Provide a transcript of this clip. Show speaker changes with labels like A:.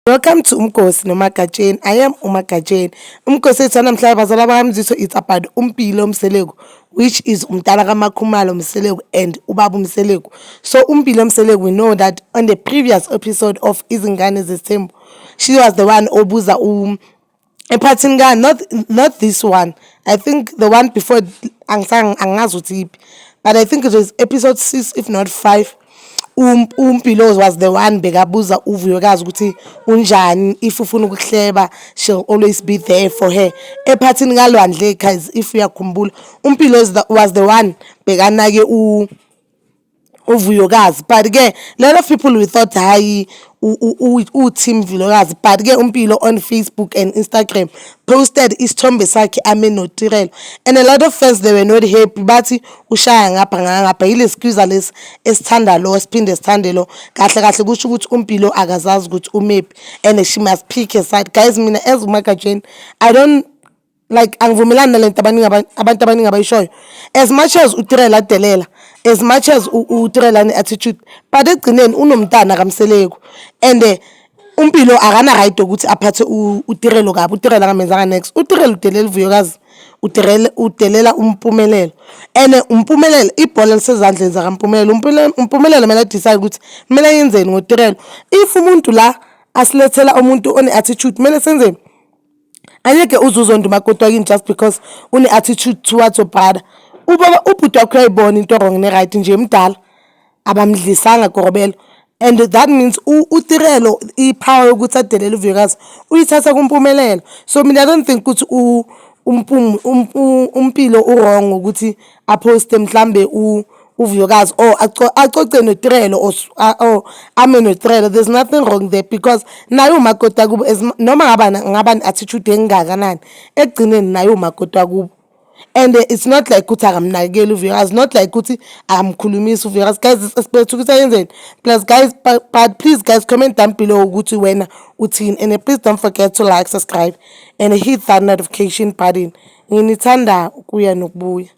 A: Welcome to Umgosi noMagatsheni. I am uMagatsheni. Umgosi wethu wanamhlanje, bazala bakaMzitho, it's about uMpilo Mseleku, which is umntana kaMakhumalo Mseleku and ubaba uMseleku. So uMpilo Mseleku, we know that on the previous episode of Izingane Zesithembu, she was the one obuza ephathini ka not this one. I think the one before, angisang angazi ukuthi iphi. But I think it was episode 6, if not 5. UMpilo was the one bekabuza uVuyokazi ukuthi unjani, if ufuna ukuhleba, she'll always be there for her. Ephathini kaLwandle, guys, if uyakhumbula, uMpilo was the one bekanake uVuyokazi, but ke lot of people, we thought, hayi, u-team Vuyokazi, but ke uMpilo on Facebook and Instagram posted isithombe sakhe ame noTirelo, and a lot of fans, they were not happy, bathi ushaya ngapha ngangapha, yile skwiza lesi esithanda lo, siphinde sithande lo. Kahle kahle kusho ukuthi uMpilo akazazi ukuthi umephi and she must pick a side. Guys, mina as uMagatsheni, I don't like, angivumelani nalento abaningi, abantu abaningi abayishoyo. As much as uTirelo adelela, as much as uTirelo ane-attitude, but ekugcineni unomntana kaMseleku and uMpilo akana right ukuthi aphathe uTirelo kabi. UTirelo akamenzanga next. UTirelo udelela uVuyokazi, udelela uMpumelelo, and uMpumelelo, ibhola lisezandleni zakaMpumelelo. UMpumelelo kumele adecide ukuthi kumele ayenzeni ngoTirelo. If umuntu la asilethela umuntu one-attitude, kumele senzeni? Angeke uze uzonde umakoti wakini just because une-attitude towards your brother. Ubaba, ubhuti wakho uyayibona into wrong ne-right nje, mdala, abamdlisanga korobelo, and that means uTirelo i-power yokuthi adelele uVuyokazi uyithatha kuMpumelelo. So mina I don't think ukuthi uMpilo u-wrong ukuthi aphoste mhlambe uVuyokazi or acoce noTirelo or ame noTirelo. There's nothing wrong there because naye umakoti wakubo, noma ngaba ngaba ne-attitude engakanani, ekugcineni naye umakoti wakubo. And it's not like ukuthi akamnakekeli uVuyokazi, not like ukuthi akamkhulumisi uVuyokazi. Guys, expect ukuthi ayenzeni? Plus guys, but please guys, comment down below ukuthi wena uthini, and please don't forget to like, subscribe and hit that notification button. Nginithanda ukuya nokubuya.